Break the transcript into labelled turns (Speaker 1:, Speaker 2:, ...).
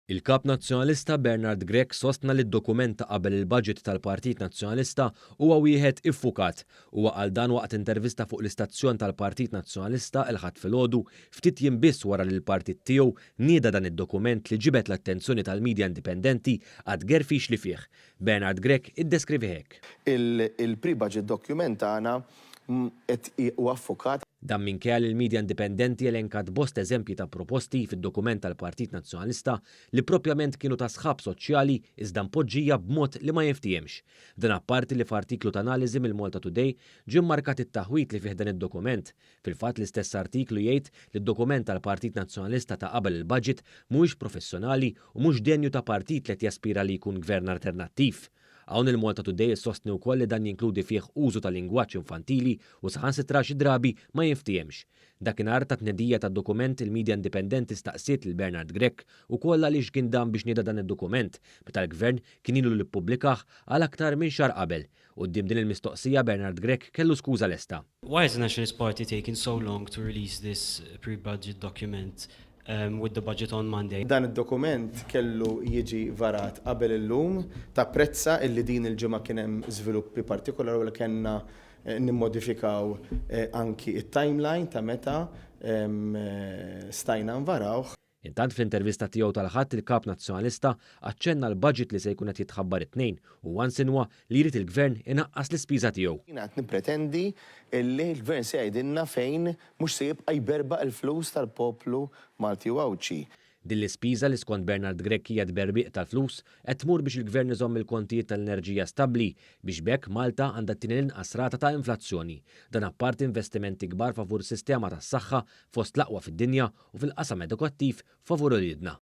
Speaker 1: Il-Kap Nazzjonalista Bernard Grech sostna li d-dokument ta' qabel il-budget tal-Partit Nazzjonalista huwa wieħed iffukat. Huwa qal dan waqt intervista fuq l-istazzjon tal-Partit Nazzjonalista il-Ħadd filgħodu, ftit jiem biss wara li l-partit tiegħu nieda dan id-dokument li ġibed l-attenzjoni tal-midja indipendenti għat-tgerfix li fih. Bernard Grech iddeskrivih hekk.
Speaker 2: Il-pre-budget document tagħna qed huwa affukat.
Speaker 1: Dan minkejja li l-midja indipendenti elenkat bosta eżempji ta' proposti fid-dokument tal-Partit Nazzjonalista li propjament kienu ta' sħab soċjali iżda mpoġġija b'mod li ma jinftihemx. Dan apparti li f'artiklu ta' analiżi mill-Malta Today ġie mmarkat it-taħwid li fih dan id-dokument. Fil-fatt, l-istess artiklu jgħid li d-dokument tal-Partit Nazzjonalista ta' qabel il-budget mhuwiex professjonali u mhux denju ta' partit li qed jaspira li jkun gvern alternattiv. Hawn il-Malta Today issostni wkoll li dan jinkludi fih użu ta' lingwaġġ infantili u saħansitra xi drabi ma jinftihemx. Dakinhar ta' tnedija tad-dokument, il-midja indipendenti staqsiet lil Bernard Grech ukoll għaliex kien dam biex nieda dan id-dokument meta l-gvern kien ilu li ppubblikah għal aktar minn xahar qabel. Quddiem din il-mistoqsija, Bernard Grech kellu skuża lesta.
Speaker 3: Why has the Nationalist Party taken so long to release this pre-budget document with the budget on Monday?
Speaker 2: Dan id-dokument kellu jiġi varat qabel illum. Tapprezza illi din il-ġimgħa kien hemm żviluppi partikolari u li kellna nimmodifikaw anki it-timeline ta' meta stajna nvarawh.
Speaker 1: Intant, fl-intervista tiegħu tal-Ħadd, il-Kap Nazzjonalista aċċenna l-budget li se jkun qed jitħabbar it-Tnejn u insinwa li jrid il-gvern inaqqas l-ispiża tiegħu.
Speaker 2: Jiena qed nippretendi illi l-gvern se jgħidilna fejn mhux se jibqa' jberbaq il-flus tal-poplu Malti u Għawdxi.
Speaker 1: Din l-ispiża, li skont Bernard Grech hija tberbiq tal-flus, qed tmur biex il-gvern iżomm il-kontijiet tal-enerġija stabbli biex b'hekk Malta għandha t-tieni l-inqas rata ta' inflazzjoni. Dan apparti investimenti kbar favur sistema tas-saħħa fost l-aqwa fid-dinja u fil-qasam edukattiv favur uliedna.